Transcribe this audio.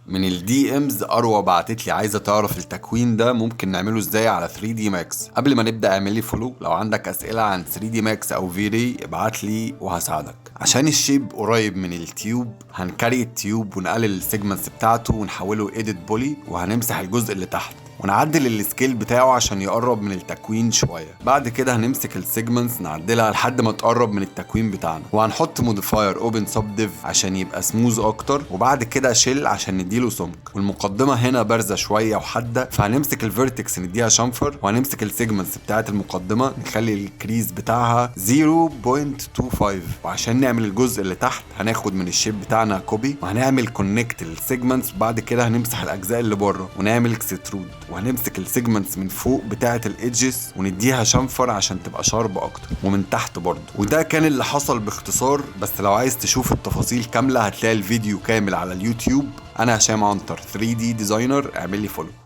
من ال DMs اروى بعتت لي عايزه تعرف التكوين ده ممكن نعمله ازاي على 3D Max. قبل ما نبدا اعمل لي follow، لو عندك اسئلة عن 3D Max او V-Ray ابعت لي وهساعدك. عشان ال shape قريب من ال tube هن create tube ونقلل ال segments بتاعته ونحوله edit poly، وهنمسح الجزء اللي تحت ونعدل ال scale بتاعه عشان يقرب من التكوين شوية. بعد كده هنمسك ال segments نعدلها لحد ما تقرب من التكوين بتاعنا، وهنحط modifier OpenSubdiv عشان يبقى سموز اكتر، وبعد كده shell عشان نديله سمك. والمقدمة هنا بارزة شوية وحاده، فهنمسك ال vertex نديها chamfer، وهنمسك ال segments بتاعه المقدمة نخلي ال crease بتاعها 0.25. وعشان نعمل الجزء اللي تحت هناخد من ال shape بتاعنا copy وهنعمل connect لل segments، وبعد كده هنمسح الاجزاء اللي بره ونعمل extrude، وهنمسك ال segments من فوق بتاعه ال edges ونديها chamfer عشان تبقى sharp اكتر، ومن تحت برضه. وده كان اللي حصل باختصار، بس لو عايز تشوف التفاصيل كاملة هتلاقي الفيديو كامل على اليوتيوب. انا هشام عنتر 3D designer، اعمل لي follow.